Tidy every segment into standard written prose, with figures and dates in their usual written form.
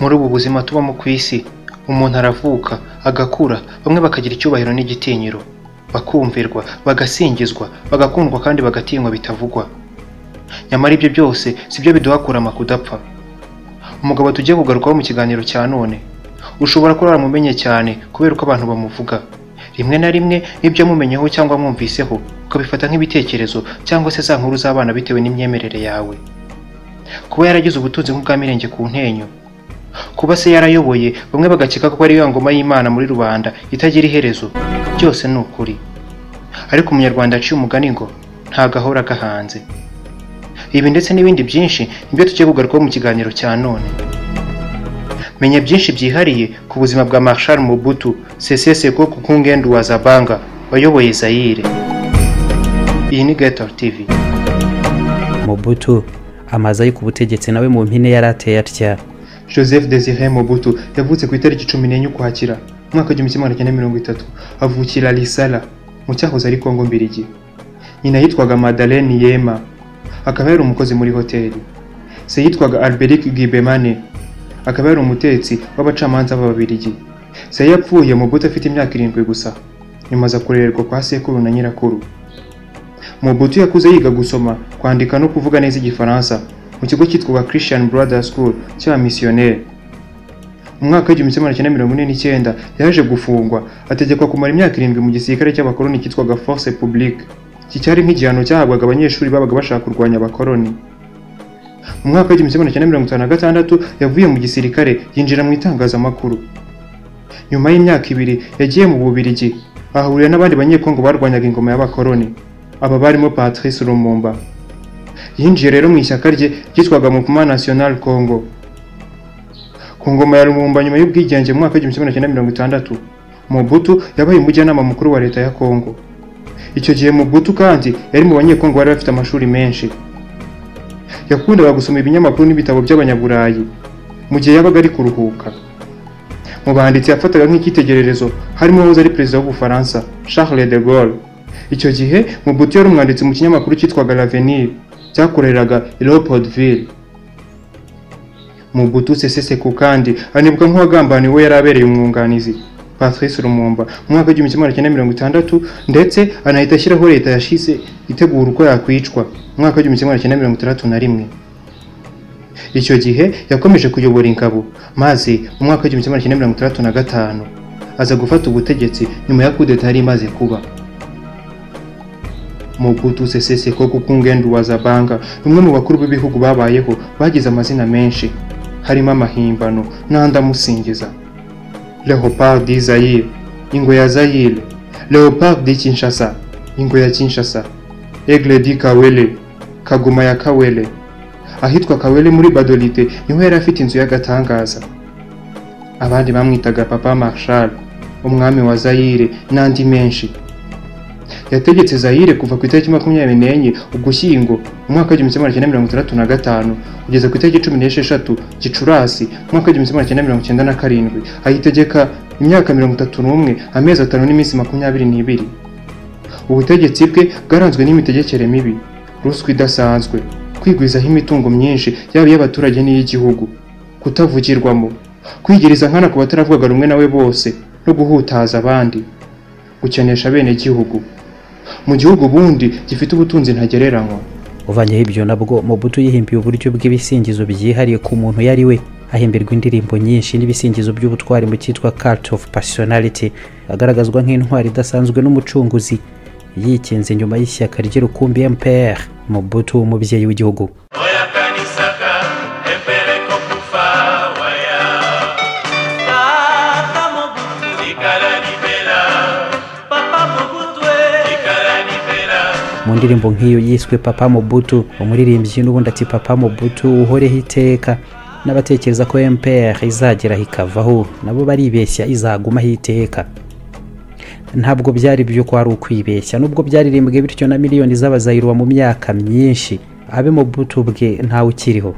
Muri ubu buzima tubamo ku isi, umuntu aravuka, agakura, bamwe bakagira icyubahiro n'igitinyiro, bakumvirwa, bagasingizwa, bagakundwa kandi bagatinywa bitavugwa. Nyamara ibyo byose si byo biduha kurama kudapfa. Umugabo tugiye kugarukaho mu kiganiro cya none, ushobora kuba waramumenye cyane kubera uko abantu bamuvuga. Rimwe na rimwe n'ibyo amumenyeho cyangwa amwumviseho ukabifata nk'ibitekerezo cyangwa se za nkuru z'abana bitewe n'imyemerere yawe. Kuba yaragize ubutunzi nk'ubwa Mirenge ku Ntenyo, kuba se yarayoboye bamwe bagakeka ko ari ya ngoma y'Imana muri rubanda itagira iherezo, byose ni ukuri. Ariko Umunyarwanda yaciye umugani ngo nta gahora gahanze. Ibi ndetse n'ibindi byinshi nibyo tugiye kugarukaho mu kiganiro cya none. Menya byinshi byihariye ku buzima bwa Marshal Mobutu Sese Seko Kuku Ngbendu wa Zabanga wayoboye Zaire. Iyi ni Gator TV. Mobutu amaze ari ku butegetsi nawe mu mpine yari ateye atya. Joseph Desire Mobutu yavutse ku itariki 14 Ukwakira umwaka 1930, avukira Lisala mu cyahoze ari Kongo Mbirigi. Nyina yitwaga Madeleine Yema, akaba yari umukozi muri hoteli. Se yitwaga Alberic Gibemane, akaba yari umutetsi w'abacamanza b'Ababirigi. Se yapfuye Mobutu afite imyaka 7 gusa, nyuma aza kurererwa kwa sekuru na nyirakuru. Mobutu yakuze yiga gusoma, kwandika no kuvuga neza Igifaransa mu kigo cyitwaga Christian Brothers School cy'abamisiyoneri. Mu mwaka w'1949 yaje gufungwa, ategekwa kumara imyaka 7 mu gisirikare cy'abakoloni cyitwaga Force Publique. Iki cyari nk'igihano cyahabwaga abanyeshuri babaga bashaka kurwanya abakoloni. Mu mwaka w'1956 yavuye mu gisirikare yinjira mu itangazamakuru. Nyuma y'imyaka 2 yagiye mu Bubiligi, ahahurira n'abandi banyekongo barwanyaga ingoma y'abakoloni. Aba barimo Patrice Lumumba. Yinjiye rero mu ishyaka rye ryitwaga Mouvement National Congo. Ku ngoma ya Lumumba nyuma y'ubwigenge mu mwaka w'1960, Mobutu yabaye umujyanama mukuru wa leta ya Congo. Icyo gihe Mobutu kandi yari mu banyekongo bari bafite amashuri menshi. Yakundaga gusoma ibinyamakuru n'ibitabo by'abanyaburayi mu gihe yabaga ari kuruhuka. Mu banditsi yafataga nk'icyitegererezo harimo uwahoze ari perezida w'Ubufaransa Charles de Gaulle. Icyo gihe Mobutu yari umwanditsi mu kinyamakuru cyitwaga L'Avenir cyakoreraga i Leopoldville. Mobutu Sese Seko kandi anibwa nk'uwagambaniwe yari abereye umwunganizi Patrice Lumumba mu mwaka w'1960, ndetse anahita ashyiraho leta yashize itegura uko yakwicwa mu mwaka w'1961. Icyo gihe yakomeje kuyobora ingabo, maze mu mwaka w'1965 aza gufata ubutegetsi nyuma ya coup d'etat yari imaze kuba. Mobutu Sese Seko Kuku Ngbendu wa Zabanga ni umwe mu bakuru b'ibihugu babayeho bagize amazina menshi, harimo amahimbano n'andi amusingiza. Leopard du Zaire, ingwe ya Zaire, Leopard di Kinshasa, ingwe ya Kinshasa, Aigle di Kawele, Kagoma ya Kawele. Ahitwa Kawele muri Badolite niho yari afite inzu y'agatangaza. Abandi bamwitaga Papa Marshal, umwami wa Zaire n'andi menshi. Yategetse Zaire kuva ku itariki 24 Ugushyingo umwaka w'1965 kugeza ku itariki 16 Gicurasi umwaka w'1997, ayitegeka imyaka 31, amezi 5 n'iminsi 22. Ubutegetsi bwe bwaranzwe n'imitegekere mibi, ruswa idasanzwe, kwigwizaho imitungo myinshi yaba iy'abaturage n'iy'igihugu, kutavugirwamo, kwigiriza nkana ku bataravugaga rumwe nawe bose no guhutaza abandi, gukenesha bene gihugu mu gihugu bundi gifite ubutunzi ntagereranywa. Uvanyeho ibyo nabwo Mobutu yihimbiye uburyo bw'ibisingizo byihariye ku muntu yari we, ahimbirwa indirimbo nyinshi n'ibisingizo by'ubutwari mu cyitwa Cult of Personality, agaragazwa nk'intwari idasanzwe n'umucunguzi, yikinze nyuma y'ishyaka ry'urukumbi MPR. Mobutu umubyeyi w'igihugu. Mu ndirimbo nk'iyo yiswe Papa Mobutu, umuririmbyi n'ubundi ati Papa Mobutu uhoreho iteka, n'abatekereza ko MPR izagera ikavaho nabo baribeshya, izagumaho iteka. Ntabwo byari byo ko ari ukwibeshya, nubwo byaririmbwe bityo na miliyoni z'abazayirwa mu myaka myinshi. Abe Mobutu bwe ntawe ukiriho,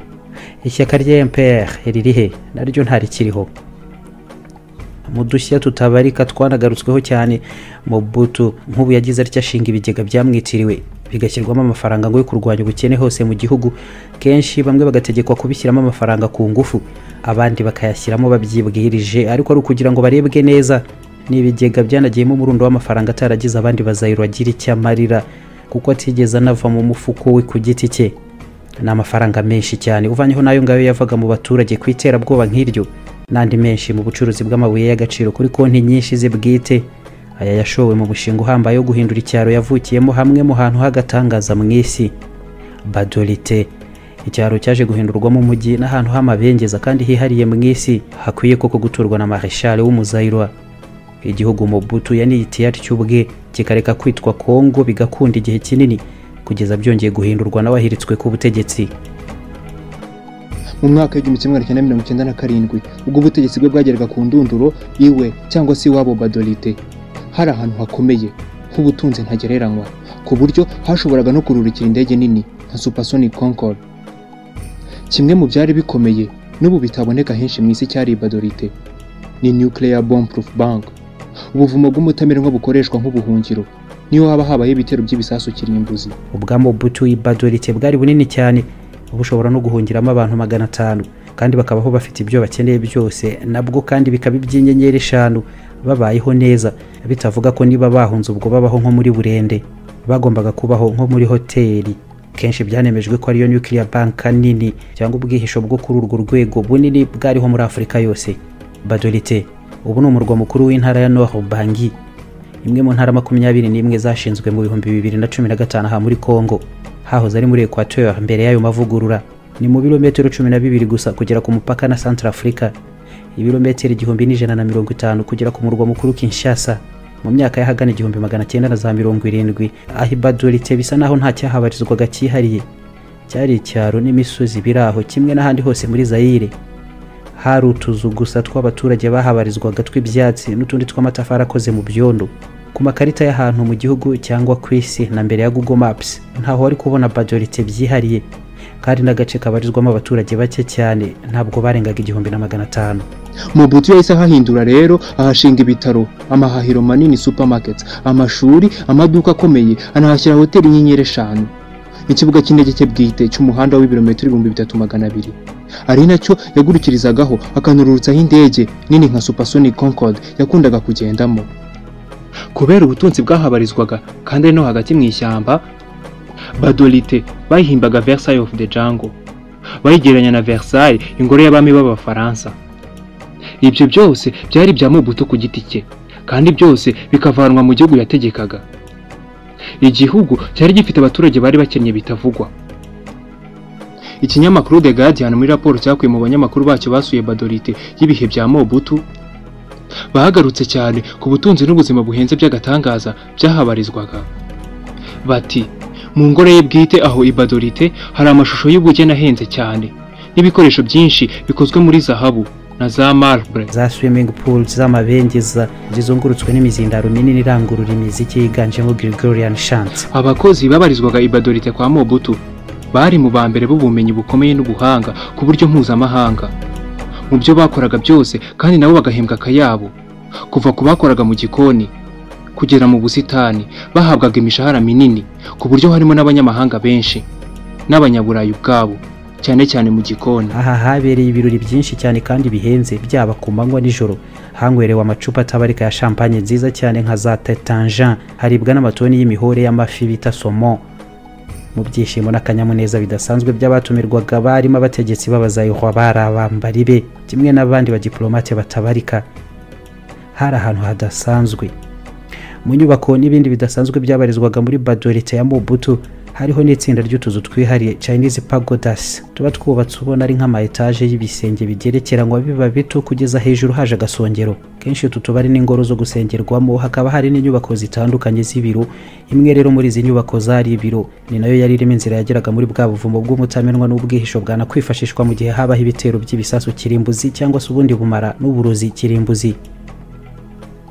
ishyaka rya MPR ririhe naryo ntarikiriho. Mu dushya tutabarika twanagarutsweho cyane, Mobutu nk'ubu yagize atya ashinga ibigega byamwitiriwe bigashyirwamo amafaranga ngo yo kurwanya ubukene hose mu gihugu. Kenshi bamwe bagategekwa kubishyiramo amafaranga ku ngufu, abandi bakayashyiramo babyibwirije ariko ari ukugira ngo barebwe neza. Ni ibigega byanagiyemo umurundo w'amafaranga ataragize abandi bazayiro agira icyo amarira, kuko atigeze anava mu mufuko we ku giti cye. Ni amafaranga menshi cyane uvanyeho n'ayo ngayo yavaga mu baturage ku iterabwoba nk'iryo, n'andi menshi mu bucuruzi bw'amabuye y'agaciro kuri konti nyinshi ze bwite. Aya yashowe mu mushinga uhambaye wo guhindura icyaro yavukiyemo hamwe mu hantu h'agatangaza mu isi, Badolite. Icyaro cyaje guhindurwamo umujyi n'ahantu h'amabengeza kandi hihariye mu isi, hakwiye koko guturwa na Marshal w'Umuzayirwa. Igihugu Mobutu yaniyitiye atyo ubwe, kikareka kwitwa Kongo bigakunda igihe kinini kugeza byongeye guhindurwa n'abahiritswe ku butegetsi. Mu mwaka w'1997 ubwo ubutegetsi bwe bwageraga ku ndunduro, iwe cyangwa se iwabo Badolite hari ahantu hakomeye h'ubutunzi ntagereranywa, ku buryo hashoboraga no kururukira indege nini nka Supersonic Concorde. Kimwe mu byari bikomeye n'ubu bitaboneka henshi mu isi cyari Badolite ni Nuclear Bomb Proof Bank, ubuvumo bw'umutamenwa bukoreshwa nk'ubuhungiro niyo haba habaye ibitero by'ibisasu kirimbuzi. Ubwa Mobutu Badolite bwari bunini cyane, bushobora no guhungiramo abantu 500 kandi bakabaho bafite ibyo bakeneye byose, nabwo kandi bikaba iby'inyenyeri 5, babayeho neza, bitavuga ko niba bahunze ubwo babaho nko muri burende, bagombaga kubaho nko muri hoteli. Kenshi byanemejwe ko ariyo nuclear bank nini cyangwa ubwihisho bwo kuri urwo rwego bunini bwariho muri Afurika yose. Badolite ubu ni umurwa mukuru w'intara ya Nord Ubangi, imwe mu ntara 21 zashinzwe mu 2015 aha muri Kongo. Hahoze ari muri Equateur mbere y'ayo mavugurura. Ni mu birometero 12 gusa kugera ku mupaka na Centrafrica, ibirometero 1150 kugera ku murwa mukuru Kinshasa. Mu myaka y'ahagana 1970 aho Badolite bisa naho nta cyahabarizwaga cyihariye, cyari icyaro n'imisozi biraho kimwe n'ahandi hose muri Zaire. Hari utuzu gusa tw'abaturage bahabarizwaga tw'ibyatsi n'utundi tw'amatafari akoze mu byondo. Ku makarita y'ahantu mu gihugu cyangwa ku isi na mbere ya Google Maps ntaho wari kubona Badolite byihariye, kandi n'agace kabarizwamo abaturage bake cyane ntabwo barengaga 1500. Mobutu yahise ahahindura rero, ahashinga ibitaro, amahahiro manini supermarkets, amashuri, amaduka akomeye, anahashyira hoteli inyenyeri 5, ikibuga cy'indege cye bwite cy'umuhanda w'ibirometero 3200, ari nacyo yagurukirizagaho akanururutsaho indege nini nka Supersonic Concorde yakundaga kugendamo. Kubera ubutunzi bwahabarizwaga kandi ari no hagati mu ishyamba, Badolite bayihimbaga Versailles of the Jungle, bayigereranya na Versailles, ingoro y'abami b'Abafaransa. Ibyo byose byari bya Mobutu ku giti cye, kandi byose bikavanwa mu gihugu yategekaga. Igihugu cyari gifite abaturage bari bakennye bitavugwa. Ikinyamakuru The Guardian muri raporo cyakuye mu banyamakuru bacyo basuye Badolite y'ibihe bya Mobutu, bahagarutse cyane ku butunzi n'ubuzima buhenze by'agatangaza byahabarizwaga. Bati mu ngoro ye bwite aho i Badolite hari amashusho y'ubugeni ahenze cyane n'ibikoresho byinshi bikozwe muri zahabu na za marble, za swimming pools z'amabengeza zizungurutswe n'imizindaro minini irangurura imiziki yiganjemo Gregorian chant. Abakozi babarizwaga i Badolite kwa Mobutu bari mu ba mbere b'ubumenyi bukomeye n'ubuhanga ku buryo mpuzamahanga mu byo bakoraga byose, kandi nabo bagahembwa akayabo. Kuva ku bakoraga mu gikoni kugera mu busitani bahabwaga imishahara minini, ku buryo harimo n'abanyamahanga benshi n'abanyaburayi ubwabo, cyane cyane mu gikoni. Aha habereye ibirori byinshi cyane kandi bihenze, byaba ku manywa nijoro. Hanywerewe amacupa atabarika ya champagne nziza cyane nka za Taitangin, haribwa n'amatoni y'imihore y'amafi bita saumon. Mu byishimo n'akanyamuneza bidasanzwe by'abatumirwaga barimo abategetsi b'abazayihwa bari abambari be kimwe n'abandi badiplomate batabarika. Hari ahantu hadasanzwe mu nyubako n'ibindi bidasanzwe byabarizwaga muri Badolite ya Mobutu. Hariho n'itsinda ry'utuzu twihariye Chinese pagodas, tuba twubatse ubona ari nk'ama etage y'ibisenge bigerekeranywa biba bito kugeza hejuru haje agasongero. Kenshi utu tubari n'ingoro zo gusengerwamo, hakaba hari n'inyubako zitandukanye z'ibiro. Imwe rero muri izi nyubako zari ibiro, ni nayo yari irimo inzira yageraga muri bwa buvumo bw'umutamenwa n'ubwihisho bwanakwifashishwa mu gihe habaho ibitero by'ibisasu kirimbuzi cyangwa se ubundi bumara n'uburozi kirimbuzi.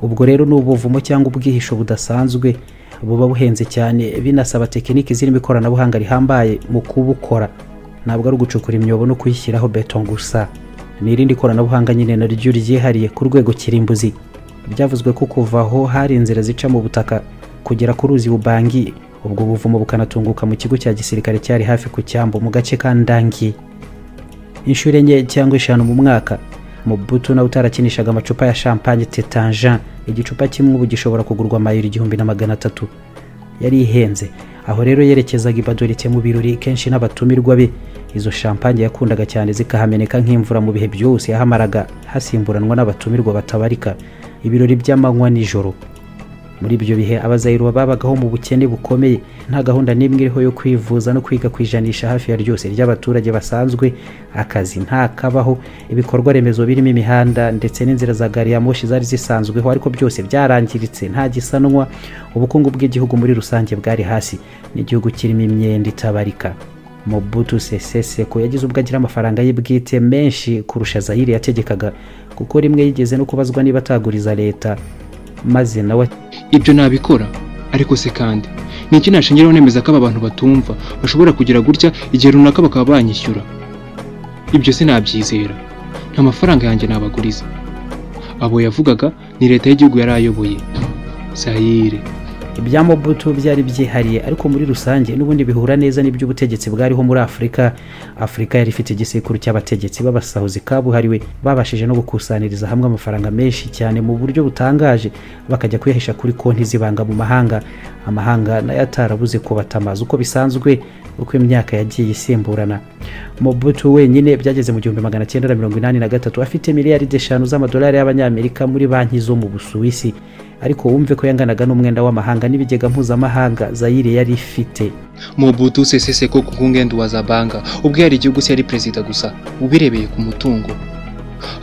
Ubwo rero ni ubuvumo cyangwa ubwihisho budasanzwe buba buhenze cyane, binasaba tekiniki zirimo ikoranabuhanga rihambaye mu kubukora. Ntabwo ari ugucukura imyobo no kuyishyiraho beton gusa. Ni irindi koranabuhanga nyine naryo ryihariye ku rwego kirimbuzi. Byavuzwe ko kuva aho hari inzira zica mu butaka kugera ku ruzi Ubangi, ubwo buvumo bukanatunguka mu kigo cya gisirikare cyari hafi ku cyambu mu gace ka Ndangi. Inshuro 4 cyangwa 5 mu mwaka, Mobutu nawe utarakinishaga amacupa ya champagne Tetanjean, igicupa kimwe ubu gishobora kugurwa amayero 1300, yari ihenze. Aho rero yerekezaga Ibadorite mu birori kenshi n'abatumirwa be. Izo champagne yakundaga cyane zikahameneka nk'imvura mu bihe byose yahamaraga, hasimburanwa n'abatumirwa batabarika, ibirori by'amanywa nijoro. Muri ibyo bihe Abazayirwa babagaho mu bukene bukomeye, nta gahunda n'imwe iriho yo kwivuza no kwiga kwijanisha hafi ya ryose ry'abaturage basanzwe, akazi ntakabaho, ibikorwa remezo birimo imihanda ndetse n'inzira za gari ya moshi zari zisanzweho ariko byose byarangiritse, nta gisanwa. Ubukungu bw'igihugu muri rusange bwari hasi, n'igihugu kirimo imyenda itabarika. Mobutu Sese Seko yagize ubwo agira amafaranga ye bwite menshi kurusha Zaire yategekaga, kuko rimwe yigeze no kubazwa niba ataguriza leta, maze nawe ibyo nabikora. Ariko se kandi ni iki nashingiraho nemeza ko aba bantu batumva bashobora kugira gutya igihe runaka bakaba banyishyura? Ibyo sinabyizera, nta mafaranga yanjye nabaguriza. Abo yavugaga ni leta y'igihugu yari ayoboye, Zaire. Ibya Mobutu byari byihariye, ariko muri rusange n'ubundi bihura neza n'iby'ubutegetsi bwariho muri Afurika. Afurika yari ifite igisekuru cy'abategetsi b'abasahuzi kabuhariwe, babashije no gukusaniriza hamwe amafaranga menshi cyane mu buryo butangaje, bakajya kuyahisha kuri konti zibanga mu mahanga. Amahanga nayo atarabuze kubatamaza uko bisanzwe uko imyaka yagiye isimburana. Mobutu wenyine byageze mu 1983 afite miliyari 5 z'amadolari y'abanyamerika muri banki zo mu Busuwisi, ariko wumve ko yanganaga n'umwenda w'amahanga n'ibigega mpuzamahanga Zaire yari ifite. Mobutu Sese Seko Kungendo wa Zabanga ubwo yari igihugu se yari perezida gusa ubirebeye ku mutungo.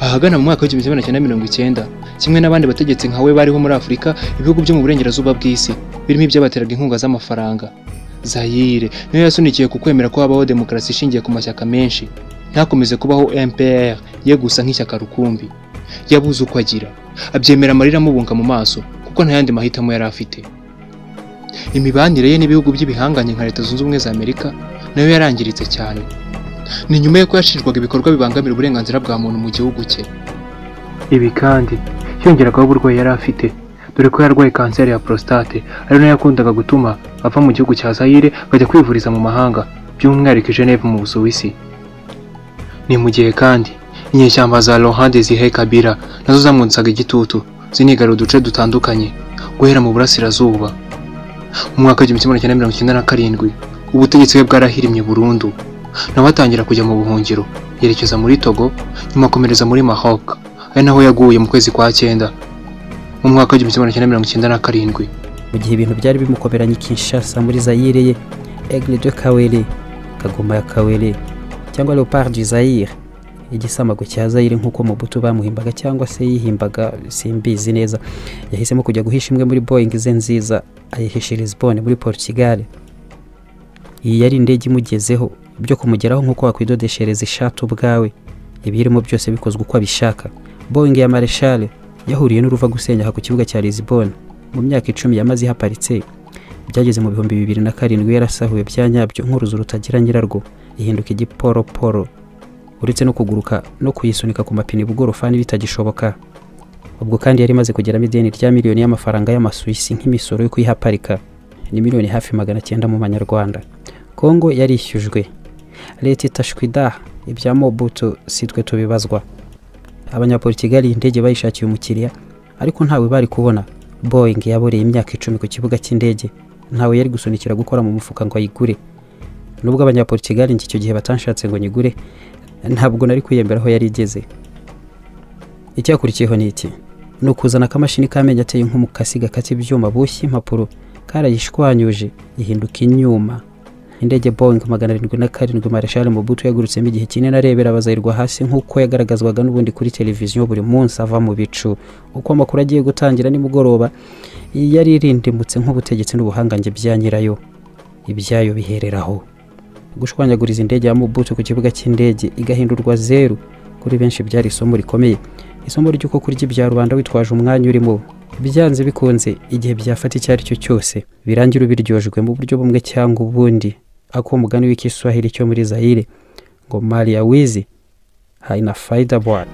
Ahagana mu mwaka wa 1990, kimwe n'abandi bategetsi nka we bariho muri Afurika, ibihugu byo mu burengerazuba bw'isi birimo ibyabateraga inkunga z'amafaranga, Zaire niyo yasunikiye ku kwemera ko habaho demokarasi ishingiye ku mashyaka menshi, ntakomeze kubaho MPR ye gusa nk'ishyaka rukumbi. Yabuze uko agira, abyemera amarira amubunga mu maso, kuko nta yandi mahitamo yari afite. Imibanire ye n'ibihugu by'ibihanganye nka Leta Zunze Ubumwe za Amerika nayo yarangiritse cyane. Ni nyuma y'uko yashinjwaga ibikorwa bibangamira uburenganzira bwa muntu mu gihugu cye. Ibi kandi yongeragaho uburwayi yari afite, dore ko yarwaye kanseri ya prostate, ari nayo yakundaga gutuma ava mu gihugu cya Zaire akajya kwivuriza mu mahanga, by'umwihariko i Geneve mu Busuwisi. Ni mu gihe kandi inyeshyamba za Laurent Desire Kabila nazo zamwonsaga igitutu, zinigarura uduce dutandukanye guhera mu burasirazuba. Mu mwaka wa 1997 ubutegetsi bwe bwarahirimye burundu, nawe atangira kujya mu buhungiro, yerekeza muri Togo, nyuma akomereza muri Maroc, ari naho yaguye mu kwezi kwa 9 mu mwaka wa 1997. Mu gihe ibintu byari bimukomeranye Kinshasa muri Zaire ye, Aigle de Kawele, Kagoma ya Kawele cyangwa Leopard du Zaire, igisamago cya Zaire nk'uko Mobutu bamuhimbaga cyangwa se yihimbaga simbizi neza, yahisemo kujya guhisha imwe muri Boeing ze nziza, ayihisha Lisbonne muri Portugal. Iyi yari indege imugezeho, byo kumugeraho nk'uko wakwidodeshereza ishati ubwawe, ibirimo byose bikozwe uko abishaka. Boeing ya Marshal yahuriye n'uruva gusenya ku kibuga cya Lisbonne mu myaka 10 yamaze ihaparitse. Byageze mu 2007 yarasahuwe bya nyabyo nk'uruzu rutagira nyirarwo, ihinduka igiporoporo. Uretse no kuguruka no kuyisunika ku mapine bugorofani bitagishoboka. Ubwo kandi yari imaze kugeramo ideni rya miliyoni y'amafaranga y'amasuwisi nk'imisoro yo kuyihaparika, ni miliyoni hafi 900 mu manyarwanda. Kongo yarishyujwe, leta itashwida, ibya Mobutu sitwe tubibazwa. Abanyaportugali indege bayishakiye umukiriya, ariko ntawe bari kubona. Boeing yaboreye imyaka 10 ku kibuga cy'indege, ntawe yari gusunikira gukora mu mufuka ngo ayigure. Nubwo abanyaportugali icyo gihe batanshatse ngo nyigure, ntabwo nari kwiyembera aho yari igeze. Icyakurikiyeho ni iki? Ni ukuzana akamashini k'amenyo ateye nk'umukasi gakata ibyuma boshye impapuro, karayishwanyuje ihinduka inyuma. Indege Boeing 707 Marshal Mobutu yagurutsemo igihe kinini arebera abazayirwa hasi nk'uko yagaragazwaga n'ubundi kuri televiziyo buri munsi ava mu bicu. Uko amakuru agiye gutangira nimugoroba, yari irindimutse nk'ubutegetsi n'ubuhangange bya nyirayo, ibyayo bihereraho. Gushwanyaguriza indege ya Mobutu ku kibuga cy'indege igahindurwa zeru, kuri benshi byari isomo rikomeye, isomo ry'uko kurya ibya rubanda witwaje umwanya urimo byanze bikunze igihe byafata icyo ari cyo cyose birangira ubiryojwe mu buryo bumwe cyangwa ubundi. Ako mugani w'Ikiswahili cyo muri Zaire ngo mali ya wizi Haina faida bwana.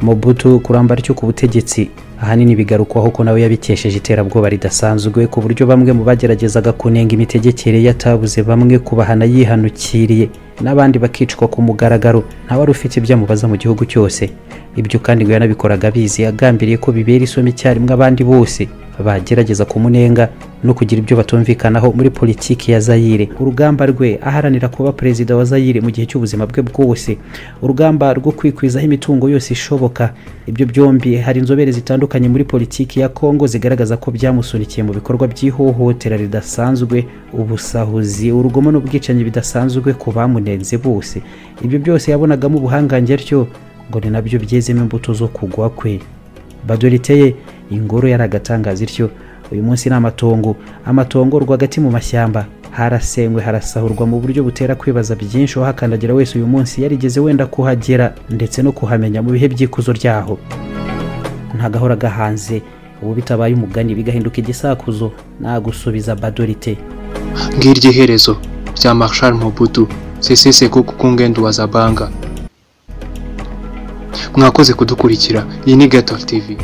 Mobutu kuramba atyo ku butegetsi ahanini bigarukwaho ko nawe yabikesheje iterabwoba ridasanzwe, ku buryo bamwe mu bageragezaga kunenga imitegekere yatabuze bamwe kubahana yihanukiriye, n'abandi bakicwa ku mugaragaro. Nta wari ufite ibyo amubaza mu gihugu cyose. Ibyo kandi ngo yanabikoraga abizi, agambiriye ko bibera isomo icyarimwe abandi bose bagerageza kumunenga no kugira ibyo batumvikanaho muri politiki ya Zaire. Urugamba rwe aharanira kuba perezida wa Zaire mu gihe cy'ubuzima bwe bwose, urugamba rwo kwikwizaho imitungo yose ishoboka, ibyo byombi hari inzobere zitandukanye muri politiki ya Kongo zigaragaza ko byamusunikiye mu bikorwa by'ihohotera ridasanzwe, ubusahuzi, urugomo n'ubwicanyi bidasanzwe ku bamunenze bose. Ibyo byose yabonagamo ubuhangange atyo ngo ni nabyo byezemo imbuto zo kugwa kwe. Badoliteye ingoro yari agatangaza ityo. Uyu munsi ni amatongo, amatongo rwagati mu mashyamba, harasenywe harasahurwa mu buryo butera kwibaza byinshi. Uhakandagira wese uyu munsi yarigeze wenda kuhagera ndetse no kuhamenya mu bihe by'ikuzo ryaho. Ntagahora gahanze, ubu bitabaye umugani bigahinduka igisakuzo, nagusubiza Badolite. Ngiryo iherezo rya Marshal Mobutu Sese Seko Kukungendu wa Zabanga. Mwakoze kudukurikira. Iyi ni Gatol TV.